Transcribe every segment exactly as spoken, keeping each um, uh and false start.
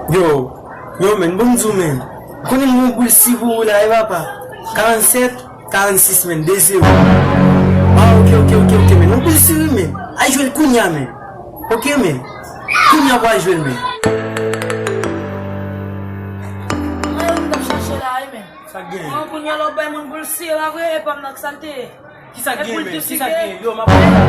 Yo, yo, men, bon m di w, men. Konnen m gen yon boul si pou ou la, wi, papa. Karannsèt, karannsis, men, de zewo. Ah, ok, ok, ok, ok, men. Yon boul si, wi, men. Al jwe l kounye a, men. Ok, men. Kounye a pou al jwe l, men. Mwen, yo, m t ap chache la, wi, men. Sa k gen? Mwen, kounye a la, w bay moun boul si, e pa vre, e pa m nan k sa l te ye. Kisa k gen, men? Kisa k gen? Yo, m ap pale la.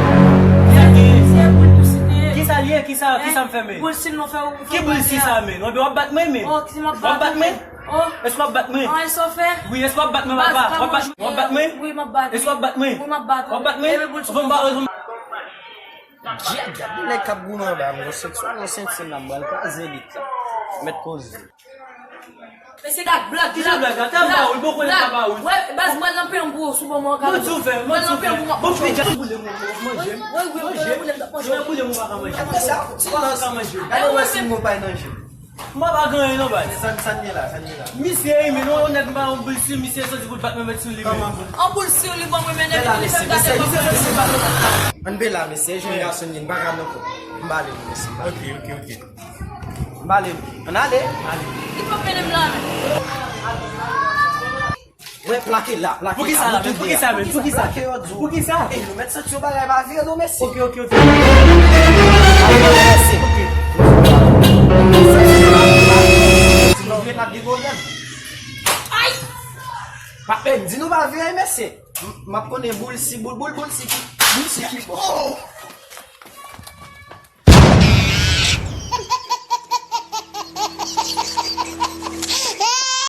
Kisa k gen? Se boul tou si te ye. Kisa l ye? Kisa, kisa m fè, men? Boul si nou fè ou. Ki boul si sa, men? W ap bat mwen, men? W ap bat mwen? Èske w ap bat mwen? Wi, èske w ap bat mwen, papa? W ap bat mwen? Wi, m ap bat. Èske w ap bat mwen? Wi, m ap bat. W ap bat mwen? Epi boul si nou fè ou. Djè, gade nèg k ap goumen anba m, gon sèk sou nan senti m la, m pral kraze lit la. Mèt koze. Mesye, gad blag, blag, blag, blag, blag. Wè, baz, m pral nan pen pou ou, sou bon, mwen ka. Mwen di w fè, mwen di w fè. Bon, pija, boule m, manje m. Wi, wi, wi, boule m, boule m, manje. Boule m, ou pa ka manje. Gade sa, ti lans. Gade wè si m gon pay nan je. M pa pa gen anyen non, baz. Sa, sa n gen la, sa n gen la. Misye, wi, men non, yon nèg m pa yon boul si, misye soti pou l bat mwen met sou li, men. Kòman? An boul si li ban mwen, men nèg misye, misye, misye, misye bat mwen. Ann be la, mesye, jèn gason li, m pa ka non, kò. M bale nou, mesye. Ok, ok, ok. M bale nou. Ann ale. Ale. Li p ap mennen m la, men. Wè, plake la, plake la. Poukisa la, men? Poukisa, men? Poukisa? Plake yo di w. Poukisa? Ey, nou mèt santi yon bagay pa vre non, mesye. Ok, ok, ok. Mesye. Di nou vre n ap gen pwoblèm. Ay! Pa, ey, di nou pa vre, mesye. M, m ap konnen boul si, boul, boul, boul si ki, boul si ki bon.